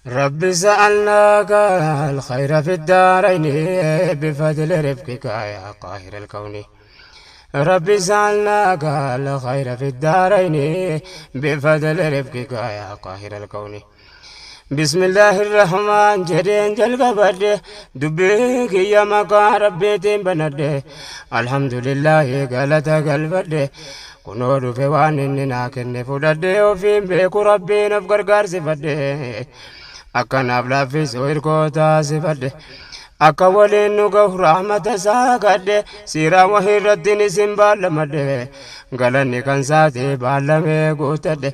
رب سألناك الخير في الدارين بفضل رفقك يا قاهر الكون. رب سألناك الخير في الدارين بفضل رفقك يا قاهر الكون. بسم الله الرحمن جرين جلقبد دبيك يا مقا ربيتين بند الحمد لله قالت قلبد kunoo dhufe waan inni naa kenne fudhadhe ofiin beeku rabbiin of gargaarsifadhe akkanaaf laaffisu hirkoo taasifadhe akka waliin nu gahu rahmata isaa kadhe siiraa wahii irrattiin isin baallamadhe galanni kan saatee baallamee guutadhe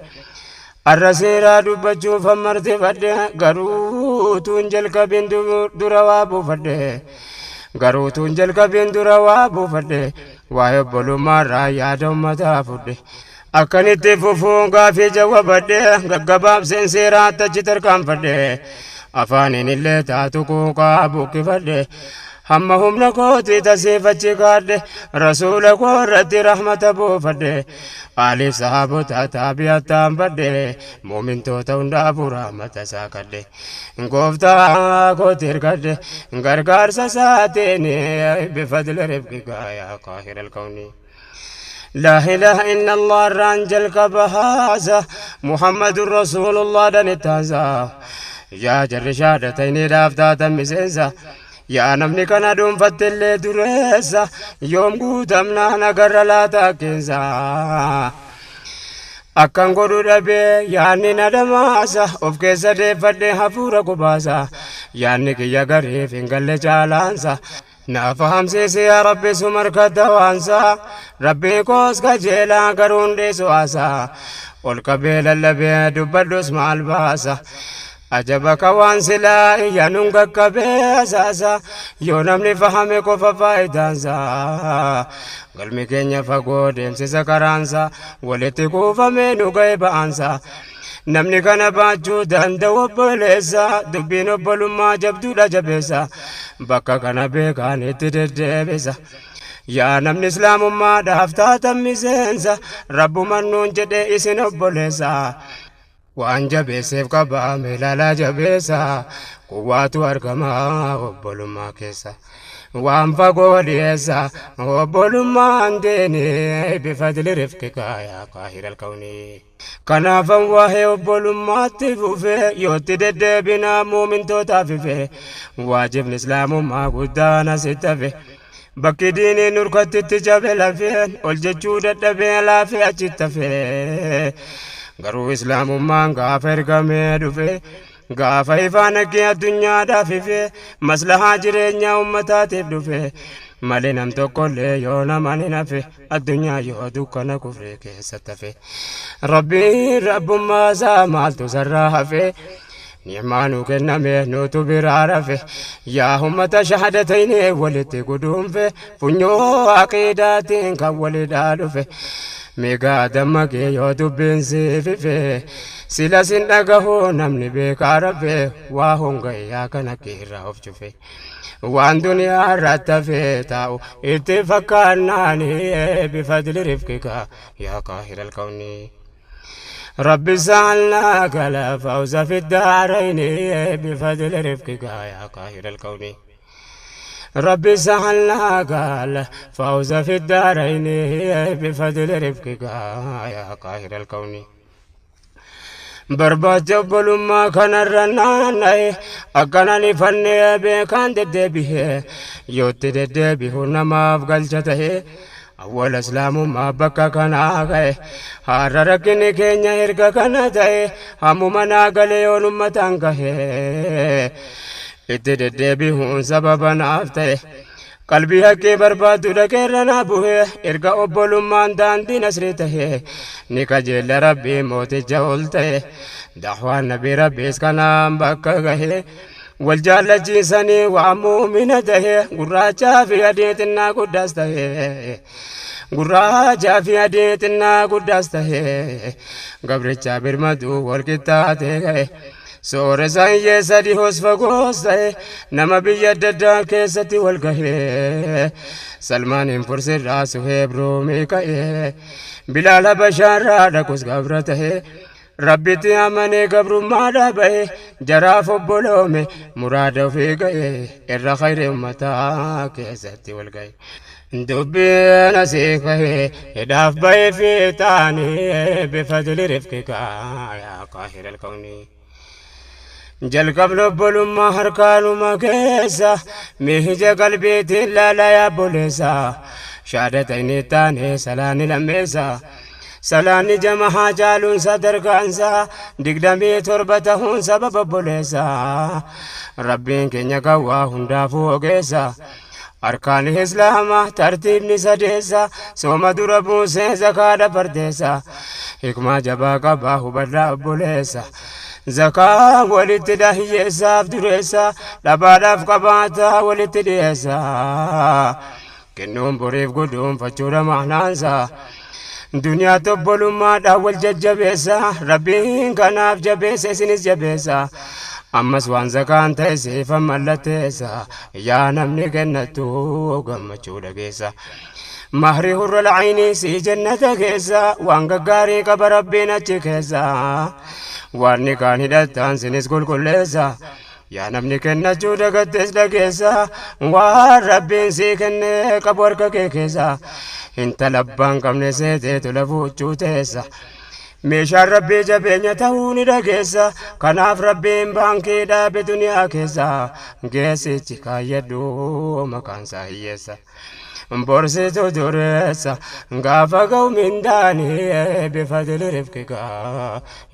arra seeraa dubbachuuf hammartifadhe garuu tuun jalqabin dura waa buufadhe garuu tuun jalqabin dura waa buufadhe waa'ee obbolummaarraa yaada ummataa fudhe akkanitti fufuun gaafii jawwabadhe gaggabaabseen seeraatti achi tarkaanfadhe afaaniin illee taatu quuqaa buqqifadhe hamma humna kooti tasiifachi kaadhe rasuula koo irratti rahmata buufadhe aaliif sahaabota taabi'attaan badhe muumintoota hundaafuu rahmata isaa kadhe gooftaa kooti hirkadhe gargaarsa isaatiin bifadli rifqika yaa qaahira alkawni. لا إله إلا الله رانجل كبهازا محمد رسول الله دنتازا يا جر شهادتين دافتاتا مسنسا yaa namni kana dhuunfattillee dureessa yoom guutamnaa nagarra laata keensa akkan godhu dhabee yaanni na dhamaasa of keessa deeffadhee hafuura kubaasa yaanni kiyya gariif hin galle caalaansa naa fahamsiisi yaa rabbi sumarka dawaansa rabbii koos qajeelaa garuun dhiisu haasaa ol qabee lallabee dubbadhus maal baasa ajaba ka waan silaa iyyanuun qaqqabee asaasa yoo namni fahame qofa faayidaansa galmi keenya fagoo deemsisa karaansa walitti kuufamee nu ga'e ba'aansa namni kana baachuu danda'u obboleessa dubbiin obbolummaa jabduudha jabeessa bakka kana beekaan itti deddeebisa. Yaa namni islaamummaadhaaf taatan miseensa rabbuman nuun jedhe isin obboleessa. Waan jabeesseef qabaa ilaalaa jabeessa quwwaatu argama obbolummaa keessa. Waan fagoo dhiyeessa obbolummaan deeni bifadli rifqika yaa qaahira alkawni. Kanaafan waa'ee obbolummaatti fufee yootti deddeebinaa muumintootaaf ife waajibni islaamummaa guddaan asitti hafe. Bakki diiniin nurkattitti jabe lafeen ol jechuu dadhabee laafee achitti hafe. Garuu islaamummaan gaafa ergamee dhufe gaafa ifaan haqqee addunyaadhaaf ife maslahaa jireenyaa ummataatiif dhufe malee nam tokkollee yoo namaan hin hafe addunyaa yoo dukkana kufree keessatti hafe. Rabbiin rabbummaa isaa maaltu sarraa hafe ni'maa nu kenname nutu biraa rafe yaa ummata shahadatayni walitti guduunfe funyoo aqiidaatiin kan walidhaa dhufe. Meegaa dammaqee yoo dubbiin siifife sila sin dhagahu namni beekaa rafe waa honga'e yaa kana keerraa of cufe. Waan duniyaa irratti hafe taa'u itti fakkaannaani bifadli rifqika yaa qaahira alkawni. رب سألناك الفوز في الدارين بفضل رفقك يا قاهر الكون. رب سألناك الفوز في الدارين بفضل رفقك يا قاهر الكون. Barbaacha obbolummaa kanarra naanna'e akkanaan ifannee beekaan deddeebi'e yootti deddeebi'u namaaf galcha ta'e awwala islaamummaa bakka kanaa ga'e har'a rakkinni keenya erga kana ta'e hammuma naa galee yoon ummataan gahe itti deddeebi'uun sababa naaf ta'e qalbii haqqee barbaaddu dhaqeerra naa bu'e erga obbolummaan daandii nasrii ta'e ni kajeella rabbii mooticha ol ta'e dahwaan nabii rabbiis kanaan bakka gahe wal jaallachiisanii waa muumina ta'e gurraachaa fi adii xinnaa guddaas ta'e gurraachaa fi adii xinnaa guddaas ta'e gabrichaa birmaduu wal qixxaatee ga'e. Sooressa hiyyeessa dhihoos fagoos ta'e nama biyya adda addaa keessatti wal gahee Salmaaniin Fursirraa Suheeb Ruumii ka'ee Bilaal Habashaarraa dhaqus gabra ta'e Rabbitti amanee gabrummaa ba'e jaraaf obboloome muraada ofii ga'e irra khayri ummataa keessatti wal ga'e. Dubbiin asii ka'e hidhaaf ba'e fi taanii bifadli rifqika yaa qaahira alkawnii. Jalqabni obbolummaa harkaanuma keessa miija qalbiitiin laalaa yaa obboleessa shaadata inni taane salaanni lammeessa. Salaanni jamahaa caaluun sadarkaansa 27 tahuun sababa obboleessa. Rabbiin keenya gawwaa hundaafuu ogeessa. Arkaan islaamaa tartiibni sadeessa sooma dura buusee zakaadha fardeessa. Hikmaa jabaa qabaa hubadhaa obboleessa. Zakaa walitti hiyyeessaaf dureessa dhabaadhaaf qabaataa walitti dhiyeessa. Kennuun boriif guduunfachuudha maanaansa. Duniyaa obbolummaadhaan wal jajjabeessa. Rabbiin kanaaf jabeessa isinis jabeessa. Ammas waan zakaan ta'e siifan mallatteessa. Yaa namni kennattu gammachuu dhageessa. Mahri hurra lacayni si jannata keessa waan gaggaarii qaba Rabbiin achi keessa. Waan ni kaan hidhattaan sinis qulqulleessa. Yaa namni kennachuu dagattes dhageessa. Waan Rabbiin sii kenne qabu harka kee keessa. Intala abbaan qabne seeteetu lafuuchuu teessa. Meeshaan Rabbii jabeenya ta'uu ni dhageessa. Kanaaf Rabbiin baankii dhaabe duniyaa keessa. Geessichi kaayyadhu maqaan isaa hiyyeessa. Borsitu dureessa gaafa ga'u mindaanii bifadli rifqika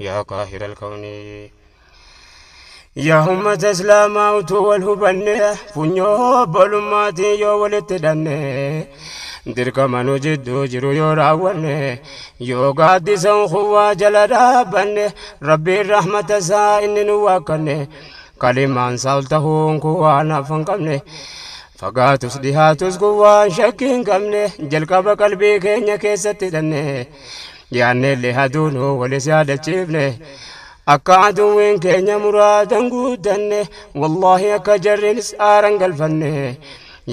yaa qaahira alkawnii. Yaa ummata islaamaa utuu wal hubanne funyoo obbolummaatiin yoo walitti hidhanne dirqama nu jidduu jiru yoo raawwanne yoo gaaddisa ukhuwaa jala dhaabbanne Rabbiin rahmata isaa inni nu waakkanne kalimaan isaa ol tahuun kun waan hafa hin qabne fagaatus dhihaatus kun waan shakkii hin qabne jalqaba qalbii keenya keessatti hidhanne yaannellee haduunuu walis yaadachiifne akka aduwwiin keenya muraadan guuttanne wallaahi akka jarrinis aaran galfanne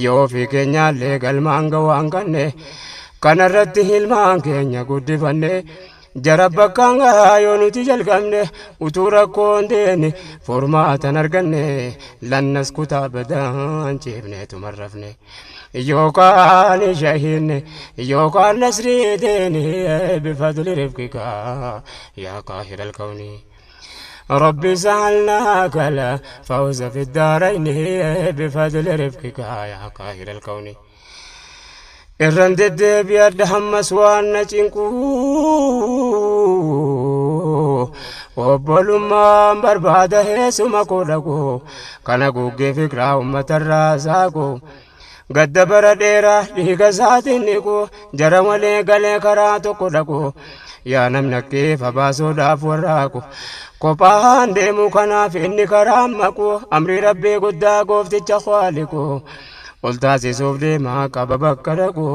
yoo ofii keenyaallee galmaan ga'uu kanne kanarratti ilmaan keenya guddifanne jara bakkaan gahaa yoo nuti jalqabne utuu rakkoon deene furmaatan arganne lannas kutaa badaan ciifneetu marrafne yookaan shahinne yookaan nasrii deene bifadli rifqika yaa qaahira alkawnii. ربي سألناك الفوز في الدارين بفضل رفقك يا قاهر الكون. Irran deddeebi'adha hammas waan na cinqu obbolummaan barbaada heessuma koo dhaqu kana guggee fikiraa uummatarraa saaqu gadda bara dheeraa dhiiga isaatiin dhiqu jara malee galee karaa tokko dhaqu yaa namni akkeefa baasuudhaaf warraaqu kophaan deemu kanaaf inni karaa maqu amrii Rabbii guddaa goofticha kwaaliqu ol taasisuuf deemaa qaba bakka dhaqu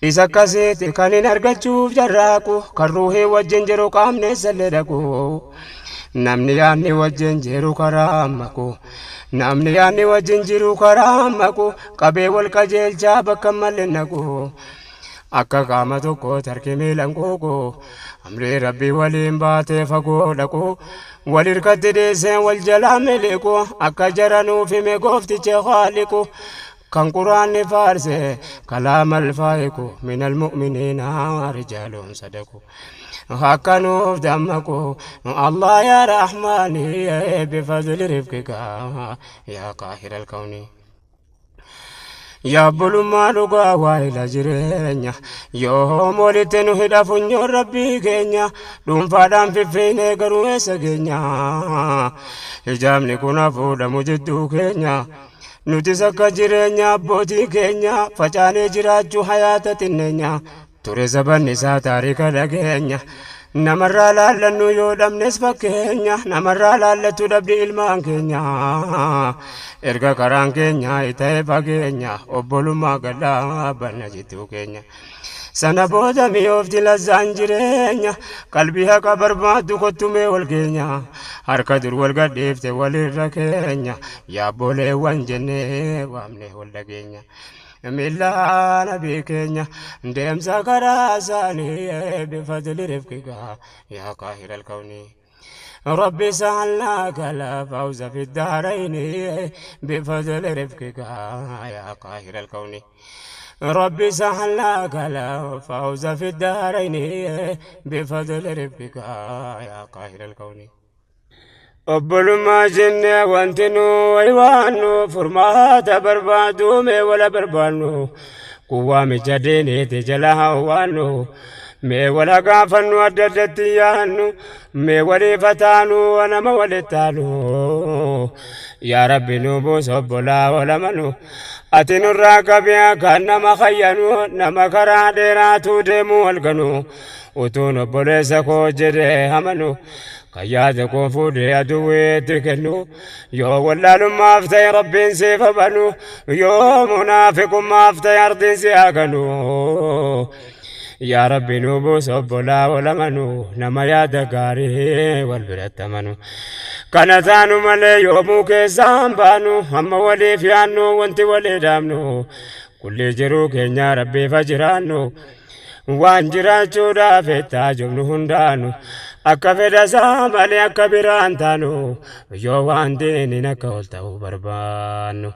isa akkasiiti kan hin argachuuf jarraaqu kan ruuhii wajjin jiru qaamneessallee dhaqu namni yaadni wajjin jiru karaa maqu namni yaadni wajjin jiru karaa maqu qabee wal qajeelchaa bakka malee naqu akka qaama tokko tarkii miilan quuqu amrii Rabbii waliin baatee fagoo dhaqu wal hirkatti deessee wal jalaa miliqu akka jara nuuf hime goofticha haaliqu kan quraanni faarse kalaama alfaayiqu min almu'miniina rijaaluun sadaqu akka nuuf dammaqu Allah yaa Rahmaani bifadli rifqika yaa qaahira alkawnii. Yaa obbolummaa dhugaa waa'ila jireenya yoom walitti nu hidha funyoon Rabbii keenya dhuunfaadhaan fiffiinee garuu eessa keenya hijaabni kun hafuudhamu jidduu keenya nutis akka jireenya abbootii keenya facaanee jiraachuu hayaata xinneenya ture sabanni isaa taarika dhageenya namarraa laallannu yoo dhabnes fakkeenya namarraa laallatu dhabdi ilmaan keenya erga karaan keenya ta'e fageenya obbolummaa gadhaabanna jidduu keenya sana booda mi'oofti lazzaan jireenya qalbii haqa barbaaddu kottumee wal keenya harka dur wal gadhiifte walirra keenya yaabboleewwan jennee waamne wal dhageenya. Miila nabii keenya deemsa karaa isaanii bifadli rifqika yaa qaahira alkawnii. ربي سهلناك الفوز في الدارين بفضل رفقك يا قاهر الكون. ربي سهلناك الفوز في الدارين بفضل رفقك يا قاهر الكون. Obbolummaa jennee wanti nu waywaannu furmaata barbaadu mee wala barbaannu kun waamicha diiniiti jala hawwaannu mee wala gaafannu adda addatti yaannu mee waliif taanu nama walitti taanu. Yaa Rabbi, nu buusa obbolaa walamanu. Ati nurraa qabiyaa kan nama kayyanu, nama karaa dheeraatu deemu halkanu utuun obboleessa koo jedhee amanu kan yaada koo fuudhee aduweetti kennu. Yoo wallaalummaaf ta'e Rabbiin siif banu, yoo munaafiqummaaf ta'e ardiin si haganu. Yaa Rabbi, nu buusa obbolaa walamanu, nama yaada gaarii wal biratti amanu. Kana taanu malee yoomuu keessaan baanu. Amma waliif yaannu wanti walii dhaabnu kulli jiruu keenya Rabbiifa jiraannu waan jiraachuudhaaf itti jubnu hundaanu akka fedha isaa malee akka biraan taanu. Yoo waan diiniin akka ol ta'uu barbaannu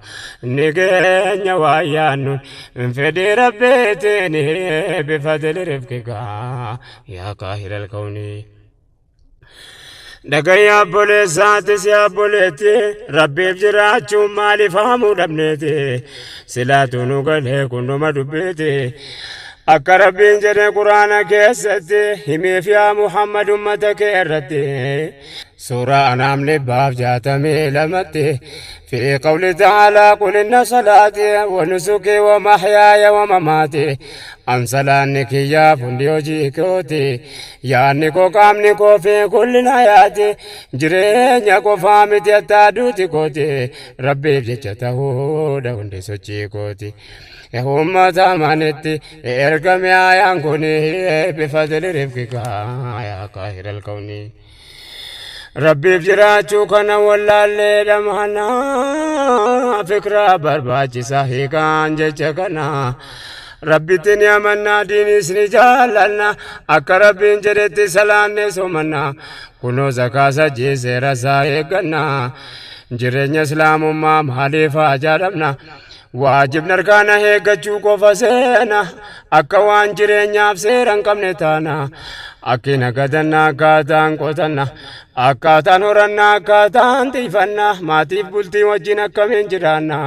ni keenya waa yaannu fedhii Rabbiitiin bifadli rifqika yaa qaahira alkawnii. Dhagayyaa obboleessaatis, yaa obboleetti, Rabbiif jiraachuun maaliif haamuu dhabneeti? Silaatu nu galee kunnuma dubbiiti. Akka Rabbiin jedhe Quraana keessatti, himiif yaa Muhammad ummata kee irratti, suuraa Anaam 162tti, في قوله تعالى: قل إن صلاتي ونسكي ومحياي ومماتي. An salaanni kiyyaaf hundi hojii kooti, yaanni koo, qaamni koo fi kulli hayaati, jireenya qofaa miti, attaa duuti kooti Rabbiif jecha ta'uudha hundi sochii kooti. Ummata amanetti ergame ayaan kun bifadli rifqika yaa qaahira alkawnii. Rabbiif jiraachuu kana wallaallee dhamana, fikraa barbaachisa hiikaan jecha kana. Rabbitti ni amannaa, diinis ni jaallanna, akka Rabbiin jedhetti salaanne, soomanna, kunoo zakaa sajjii seera isaa eegganna. Jireenya Islaamummaa maaliif haa jaalamna? Waajibni arkaana eeggachuu qofa seena, akka waan jireenyaaf seera hin qabne taana. Akki nagadanna, akkaataan qotanna, akkaataan horanna, akkaataan tiifanna, maatiif bultii wajjin akkamiin jiraanna,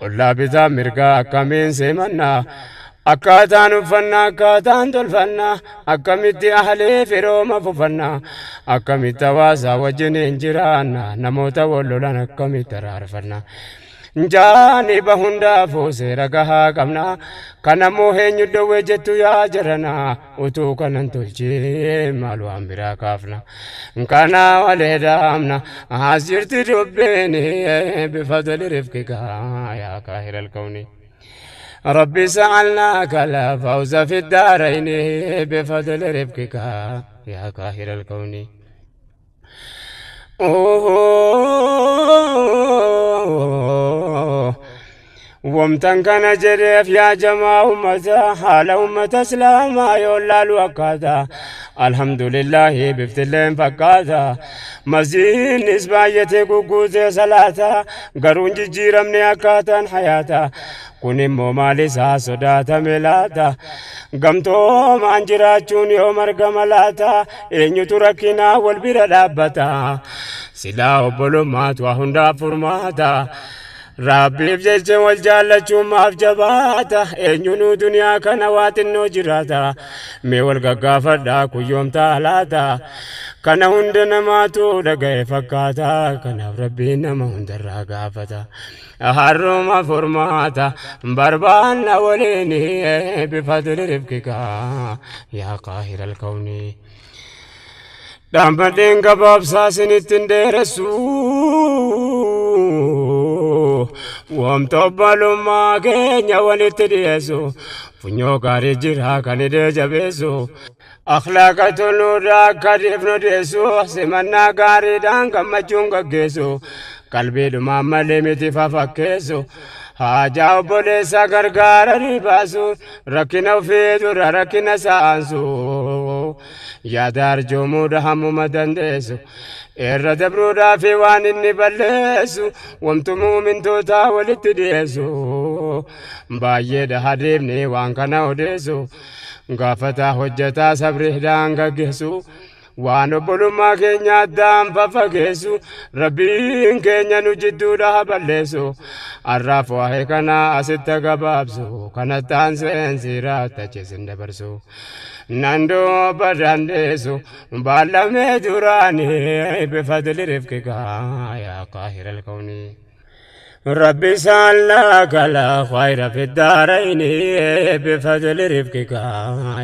ollaa bitaa mirgaa akkamiin seemanna, akkaataan uffannaa, akkaataan tolfanna, akkamitti ahlee firooma fufanna, akkamitti hawaasaa wajjin hin jiraanna, namoota wal lolan akkamitti araarfanna? Jaaniba hundaafuu seera gahaa qabna. Kanammoo eenyu dhowwee jettu yaa jarana? Utuu kanan tolchee maal waan biraa kaafna? Kana walee dhaamna, as jirti dubbiin bifadli rifqika yaa qaahira alkawni. ربي سألناك الفوز في الدارين بفضل رفقك يا قاهر الكون. Wamtan kana jedheef, yaa jamaa ummata, haala ummata Islaamaa yoo laalu akkaata alhamdulillahi biftilleen fakkaata, masjiidnis baay'atee gugguutee salaata, garuu hin jijjiiramne akkaataan hayaata. Kun immoo maal isaa sodaatame laata? Gamtoomaan jiraachuun yoo margama laata? Eenyutu rakkinaa wal bira dhaabbata? Silaa obbolummaatu waa hundaaf furmaata. Rabbiif jecha wal jaallachuun maaf jabaata? Eenyunuu duniyaa kana waa xinnoo jiraata. Mee wal gaggaafadhaa, kuyyoomtaa laata? Kana hunda namaatu dhaga'e fakkaata. Kanaaf Rabbiin nama hundarraa gaafata. Harruma furmaata barbaanna waliin bifadli rifqika yaa qaahira alkawnii. Dhaammadheen gabaabsaa isinitti hin dheeressu. Wamta obbolummaa keenya walitti dhiyeessu. Funyoo gaarii jira kan hidhee jabeessu. Akhlaaqa toluudhaa akka dhiifnu dhiyeessu. Simannaa gaariidhaan gammachuun gaggeessu. Qalbiidhumaan malee miti fafakkeessu. Haajaa obboleessaa gargaaranii baasu, rakkina ofii dura rakkina saansu. Yaada arjoomuudha hammuma dandeessu. Irra dabruudhaa fi waan inni balleessu, wamtu muumintootaa walitti dhiyeessu. Baay'eedha hadeemni waan kana odeessu. Gaafataa hojjetaa sabriidhaan gaggeessu. Waan obbolummaa keenya addaan faffageessu, Rabbiin keenya nu jidduudha haa balleessu. Arraaf waa'ee kana asitti gabaabsu, kanatti aanseen siiraatti achisin dabarsu. Nan dubba dandeessu baallamee duraanii bifadli rifqika yaa qaahira alkawnii. ربي سألناك لا خير في الدارين بفضل رفقك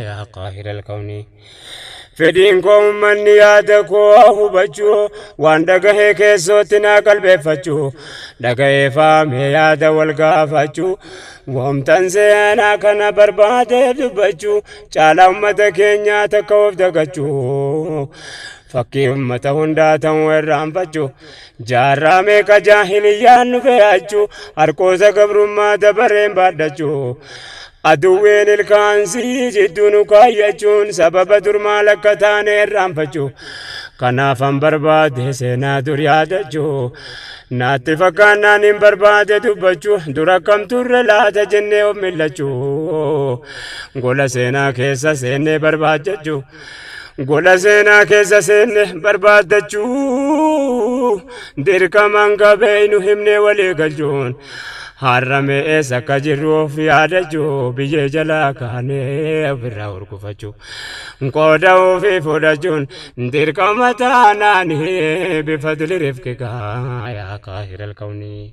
يا قاهر الكون. Fedhiin koo uummanni yaada koo hubachuu, waan dhagahee keessootti naa qalbeeffachuu, dhagahee faamee yaada wal gaafachuu, wamtan seenaa kana barbaadee dubbachuu caalaa uummata keenyaa takka of dagachuu, fakkii uummata hundaa ta'uu irraanfachuu, jaarraa meeqa jaahiliyyaan nu fe'achuu, harkoota gabrummaa dabareen baadhachuu, aduwween ilkaansii jidduu nu kaayyachuun sababa dur maal akka taane irraanfachuu. Kanaafan barbaade seenaa dur yaadachuu, naatti fakkaannaan hin barbaade dubbachuu, dura akkam turre laata jennee of millachuu, gola seenaa keessa seennee barbaachachuu, gola seenaa keessa seenne barbaaddachuu, dirqamaan qabee nu himnee walii galchuun, har'a eessa akka jirru of yaadachuu, biyyee jalaa kaanee ofirraa hurgufachuu, qooda ofii fudhachuun dirqama taanaanii bifadli rifqika yaa qaahira alkawnii.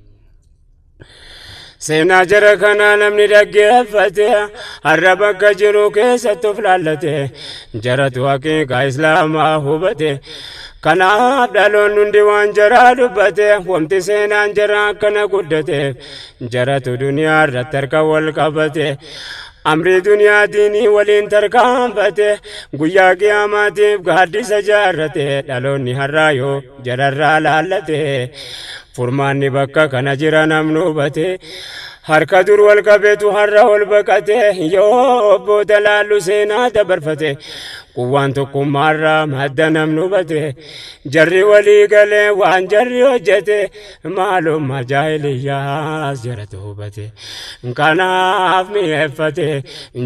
Seenaa jara kanaa namni dhaggeeffate har'a bakka jiru keessatti of laallate, jaratu haqiiqaa islaamaa hubate. Kanaaf dhaloonni hundi waan jaraa dubbate, wamti seenaan jaraa akkana guddateef jaratu duniyaa irratti harka wal qabate. Amrii duniyaa diinii waliin tarkaanfate, guyyaa qiyaamaatiif gaaddisa jaarrate. Dhaloonni har'aa yoo jararraa laallate, furmaanni bakka kana jira namni hubate. Harka dur wal qabeetu har'a ol baqate, yoo obboota laallu seenaa dabarfate, quwwaan tokkummaarraa madda namni hubate. Jarri walii galee waan jarri hojjete, maalummaa jaahiliyyaas jaratu hubate, kanaaf mi'eeffate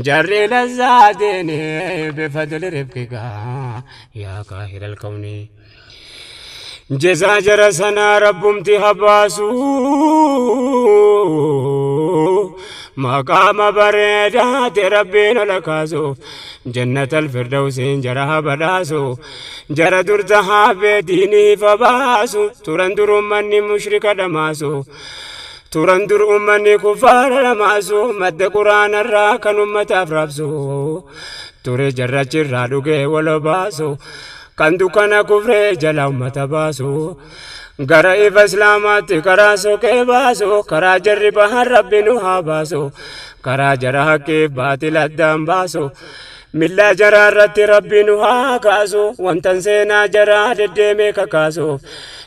jarri lazzaatiin bifadli rifqika yaa qaahira alkawnii. Jezaa jara sanaa rabbumti habaasu, maqaama bareedaate rabbiin ol kaasu, jannata alfirdawsiin jara habadhaasu. Jara dur tahaabee diiniif habaasu turan, dur ummanni mushrika dhamaasu turan, dur ummanni kuffaara dhamaasu, madda quraanarraa kan ummataaf raabsu ture, jarrachirraa dhugee wal obaasu, kan dukkana kufree jala ummata baasu, gara ifa islaamaatti karaa soqee baasu. Karaa jarri bahan rabbi nu haa baasu, karaa jara haqqiif baatil addaan baasu, millaa jaraa irratti rabbi nu haa kaasu. Wantan seenaa jaraa deddeemee kakaasu,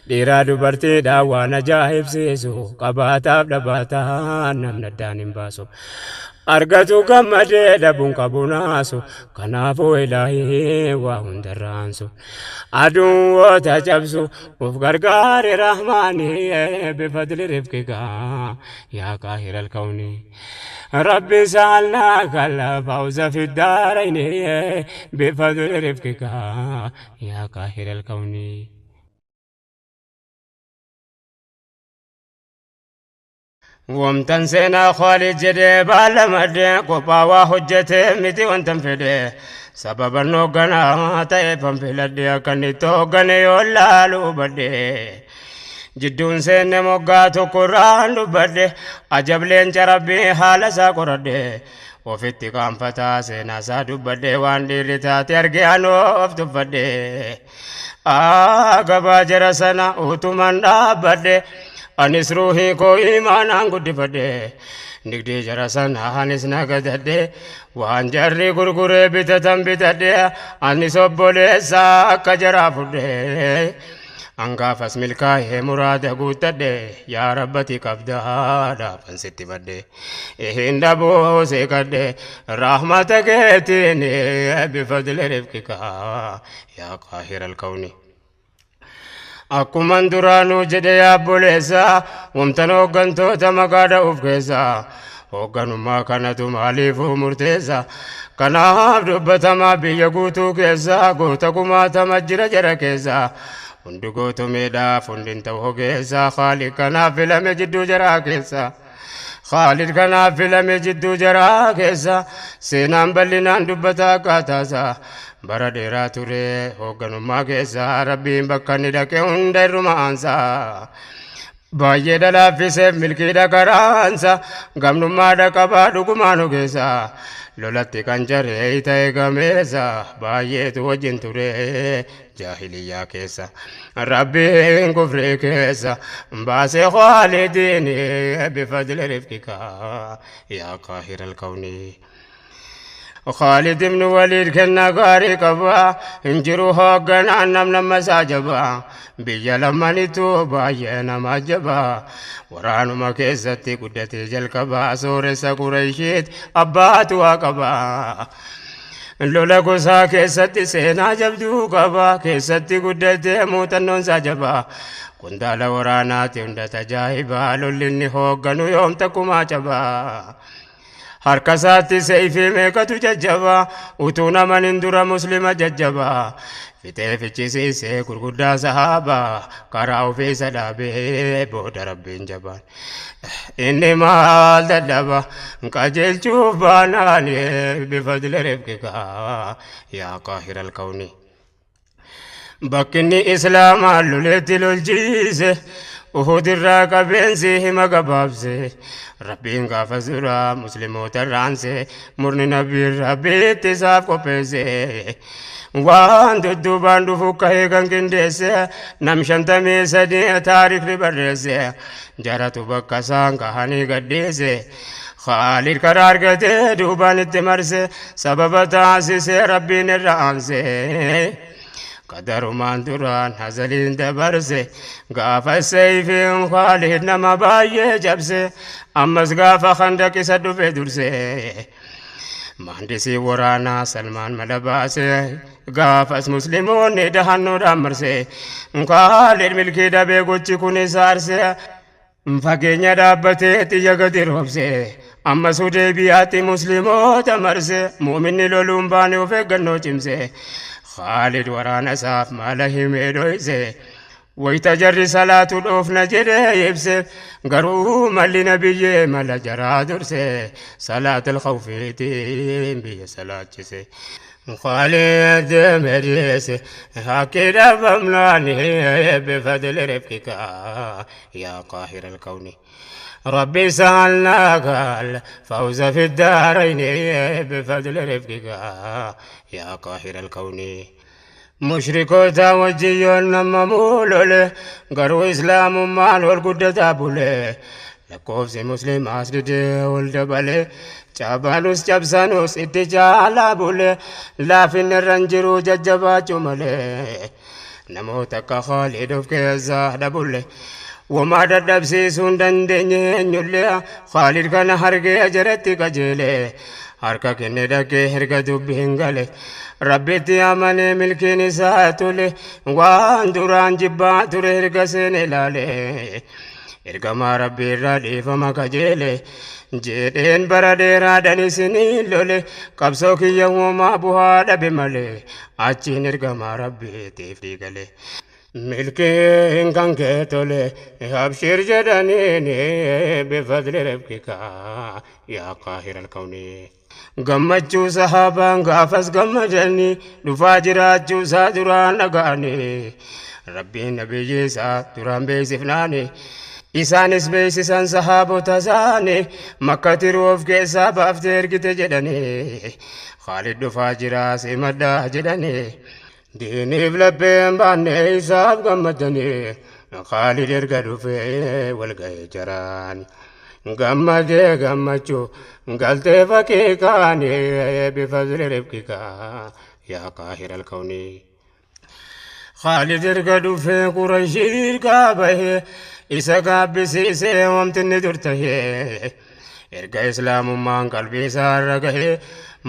dhiiraa dubartiidhaan waan ajaa'ibsiisu, qabaataaf dhabaataan namni addaan hin baasu, argatu gammadee dhabuun qabu naasu. Kanaafuu ilaahii waa hundarraansu, aduun woota cabsu uf gargaare rahmaanii bifadli rifqika yaa qaahira alkawnii. ربي سألناك الفوز في الدارين بفضل رفقك يا قاهر الكون. Wamtan seenaa Khaalid jedhee baalamadde, qophaawaa hojjete miti wantan fedhe, sababan hoogganaa ta'eefan filadhe, akka inni itti hooggane yoo laalu hubadhe. Jidduun seenne moggaa tokkorraan dubbadhe, ajab leenca rabbii haala isaa qoradhe, ofitti qaanfataa seenaa isaa dubbadhe, waan dhiirri taate arge anoo of tuffadhe. Gabaa jara sana utuman dhaabbadhe, anis ruuhii koo imaanaan guddifadhe, nigdii jara sana anis nagadadhe, waan jarri gurguree bitatan bitadhe, anis obboleessa akka jaraa fudhe. Angaafas milkaa'ee muraada guuttadhe yaa rabbati qabdaa dhaafan sitti badde hin dhabuu seeqadhe rahmata keetiin bifadli rifqika yaa qaahira alkawni. Akkuman duraanuu jedhe yaabboleessa wamtan hooggantoota maqaa dha'uuf keessa hoogganummaa kanatu maaliifuu murteessa kanaaf dubbatamaa biyya guutuu keessa goota kumaatama jira jara keessa hundi gootumeedhaaf hundi ta'u hogeessa Khaalid kanaaf filame jidduu jaraa keessa Khaalid kanaaf filame jidduu jaraa keessa seenaan bal'inaan dubbata akkaataasa bara dheeraa ture hoogganummaa keessa rabbiin bakka inni dhaqe hunda irruma aansa. Baay'ee dalaaffiseef milkiidha karaansa gamnummaadha qabaa dhugumaan ogeessa lolatti kan jaree ta'e gameessa baay'eetu wajjin ture jaahiliyyaa keessa rabbiin kufrii keessa baasee Khaalidiin bifadli rifqika yaa qaahira alkawnii. Khaalid ibn Waliid kennaa gaarii qaba hin jiru hoogganaan nam nama isaa jaba biyya lamanitu baay'ee nama jaba waraanuma keessatti guddatee jalqaba sooressa Qureeshiit abbaatu waa qaba. Lola gosaa keessatti seenaa jabduu qaba keessatti guddatee muuxannoon isaa jaba kuntaala waraanaati hunda tajaajibaa lolli inni hoogganu yoom takkumaa cabaa. Harka isaatti seeyfii meeqatu jajjaba utuu naman hin dura muslima jajjaba fixee fichisiisee gurguddaa sahaaba karaa ofiisa dhaabee booda rabbiin jabaan inni maal dadhaba qajeelchuuf baanaan bifadli rifqika yaa qaahira alkawni. Bakki inni islaamaan loleetti lolchiise Uhud irraa qabeensi hima gabaabse rabbiin gaafa dura musliimoota raanse murni nabii rabbiitti isaaf qopheesse waan dudduubaan dhufu ka'ee kan qindeesse nam 53 taarikni barreesse jaratu bakka isaan kahanii gadhiise Khaalid karaa argatee duubaan itti marse sababa taasise rabbiin irra aanse. Qadarumaan duraan hazaliin dabarse gaafa seeyfiin Khaalid nama baay'ee cabse ammas gaafa Khandaq isa dhufe durse mahandisii waraanaa Salmaan mala baase gaafas musliimoonni dahannoodhaan marse Khaalid milkii dhabee gochi kun isa arse fageenya dhaabbatee xiyya gadi roobse ammas Hudeebiyaatti musliimoota marse muuminni loluun baane of eeggannoo cimse Khaalid waraana isaaf mala himee dhoyse wayita jarri salaatu dhoofna jedhee ibse garuu malli nabiyyee mala jaraa durse salaatul khawfiitiin biyya salaachise. Khaalid deemee haqqi dhabamnaan bifadli rifqika yaa qaahira alkawni. ربي سألناك الفوز في الدارين بفضل رفقك يا قاهر الكون. مشركوتا وجيون نما مولول غرو إسلام مال والقدة بوله lakkoofsi musliimaas didee ol dabale cabanus cabsanus itti caalaa bule laafinni irra hin jiru jajjabaachuu malee namoota akka Khaalid of keessaa dhabule wamaa dadhabsiisuu hin dandeenye eenyullee Khaalid kana hargee jaratti qajeele harka kenne dhaqee erga dubbii hin gale rabbitti amanee milkiin isaa tole waan duraan jibbaa ture erga seene ilaale ergamaa rabbii irraa dhiifama kajeele jedheen bara dheeraadhaan isinii lole qabsoo kiyya uumaa bu'aa dhabe malee achiin ergamaa rabbiitiif dhiigale. Milkiin kan kee tole abshir jedhaniin bifadli rabbika yaa qaahira alkawni. Gammachuu sahaabaan gaafas gammadanii dhufaa jiraachuu isaa duraan dhaga'anii rabbiin nabiyyi isaa duraan beeksifnaani. Isaanis beeksisan sahaabota isaanii makka tiruu of keessaa baaftee ergite jedhanii Khaalid dhufaa jira simadhaa jedhanii diiniif lapheen baanne isaaf gammadanii Khaalid erga dhufee walga'ee jaraan gammadee gammachuu galtee faqiiqaanii bifadli rifqikaa yaa qaahira alkawnii. Khaalid erga dhufee Qurayshii ergaa bahee isa gaabbisiisee wanti inni dur tahee erga islaamummaan qalbii isaa irra gahee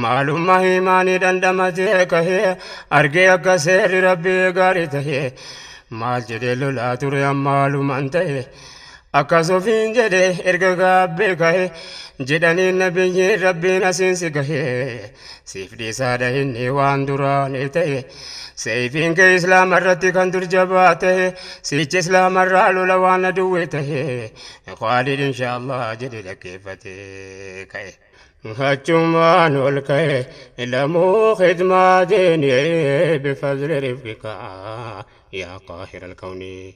maalummaa imaanii dhandhamatee kahee argee akka seerri rabbii gaarii tahee maal jedhee lolaa ture ammaalumaan ta'e akkas ofiin jedhe erga gaabbee kahe jedhanii nabiyyiin rabbiin asiin si gahe siif dhiisaadha inni waan duraanii ta'e seeyfiin kee islaama irratti kan dur jabaa ta'e sichi islaama irraa lola waan aduwwee ta'e Khaalid inshaallah jedhe dhaggeeffatee ka'e. Achumaan ol ka'e lamuu khidmaa diini bifadli rifqika yaa qaahira alkawnii.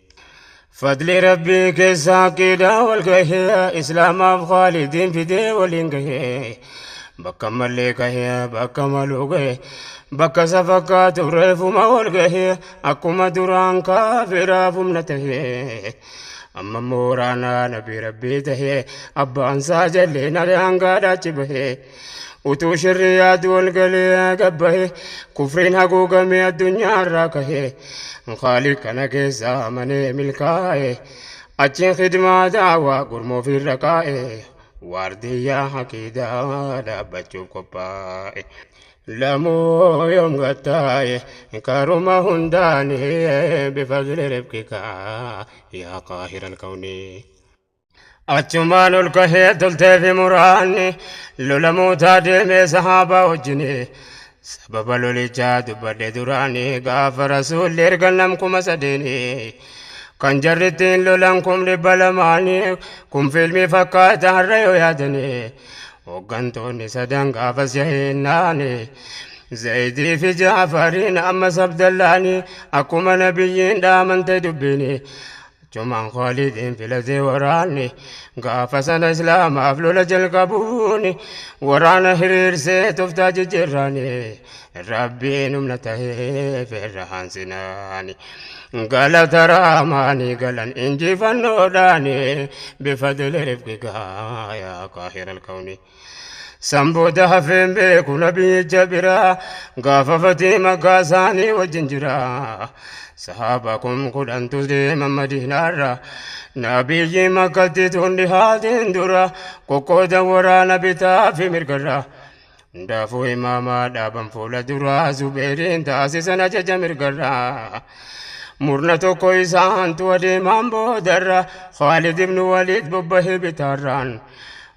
Fadli rabbii keessaa aqiidaa wal gahee islaamaaf Khaalidiin fidee waliin gahee bakka mallee gahee bakka maluu gahee bakka isa fakkaatu reefuma wal gahee akkuma duraan kaafiraaf humna tahee amma immoo waraanaa nabii rabbii tahee abbaan isaa jalleen hangaadhaa achi bahee utuu shirri yaadu wal galee gabbahe kufriin haguugamee addunyaa irraa kahee Khaaliq kana keessa amanee milkaa'e achiin khidmaa daawaa gurmoo ofirra kaa'e waardiyyaa haqiidaa dhaabbachuuf qophaa'e. Lamuu yoom gattaa'e karuma hundaani bifadli rifqika yaa qaahira alkawnii. Achumaan ol kahee toltee fi muraanni lola muutaa deemee sahaabaa wajjini. Sababa lolichaa dubbadhe duraanii gaafa rasuulli erga nam 3000 kan jarri ittiin lolan 200,000 kun fiilmii fakkaata har'a yoo yaadanii hooggantoonni sadan gaafas jaheennaan Zaydii fi Jaafariin ammas Abdallaani akkuma nabiyyiin dhaamante dubbiini Achumaan Khaalidiin filatee waraanni gaafa sana islaamaaf lola jalqabuun waraana hiriirsee toftaa jijjiirraani rabbiin humna tahee feerra haansinaani galata raamaanii galan injifannoodhaani bifadli rifqikaa yaa qaahira alkawni. San booda hafeen beeku nabiyyicha biraa gaafa fatii makkaa isaanii wajjin jira. Sahaaba 10,000tu deema madiinaarra. Nabiyyi makkatti tun dhihaatiin dura qoqqooda waraana bitaa fi mirgarra. Hundaafuu imaamaa dhaaban fuula duraa Zubeeriin taasisan ajaja mirgarra. Murna tokko isaantu adeemaan boodarra Khaalid ibn Waliid bobbahee bitaarraan.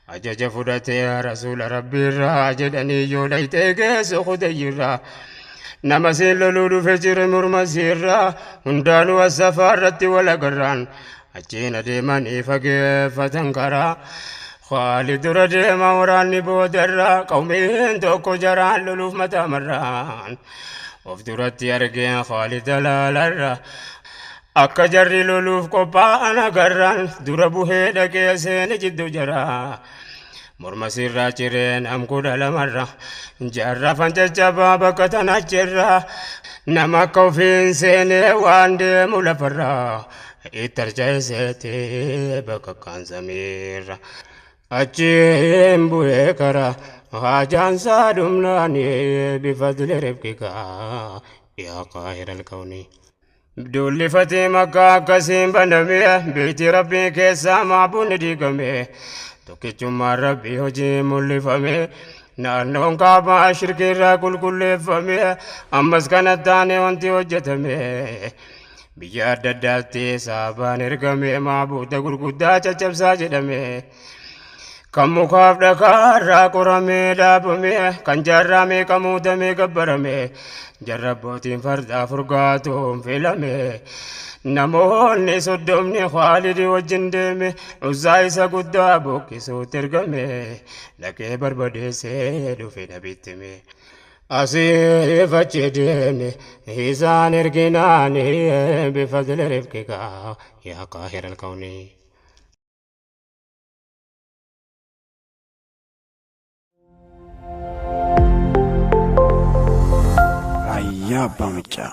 Ajaja fudhatee rasuula rabbiirraa jedhanii yoo dhayxee geessu kudayyirraa. Nama siin loluu dhufe jire morma siirraa hundaanuu asafaa irratti wal agarraan. Achiin adeemanii fageeffatan karaa. Khaalid dura deema waraanni boodarraa qawmiin tokko jaraan loluuf mataa marraan. Of duratti argeen Khaalid dalaalarra. Akka jarri loluuf qophaa'an agarraan dura buhee dhaqee seene jidduu jaraa. Morma sirraa ciree nam 12rra jarra fan caccabaa bakka tana achirra nama akka ofiin seenee waan deemu lafarra itti harca'e bakka kaan samiirra. Achiin bu'ee kara haajaan isaa dhumnaani bifadli rifqikaa yaa qaahira alkawnii. Duulli fatii makkaa akkasiin baname beektii rabbii keessaa maabuun diigame tokkichummaan rabbii hojii mul'ifame naannoon kaabaa shirkiirraa qulqulleeffame ammas kana taane wanti hojjetame biyya adda addaatti saabaan ergame maabuuda gurguddaa caccabsaa jedhame. Kan mukaaf dhakaarraa qoramee dhaabame kan jaarraa meeqa muudamee gabbarame jarra abbootiin fardaa furgaatuun filame namoonni 30 Khaalidi wajjin deeme Uzzaa isa guddaa buqqisuutti ergame dhaqee barbadeessee dhufe nabitti hime. Asiif achi deeme isaan erginaan bifadli rifqikaa yaa qaahira alkawnii. Raayyaa Abbaa Maccaa.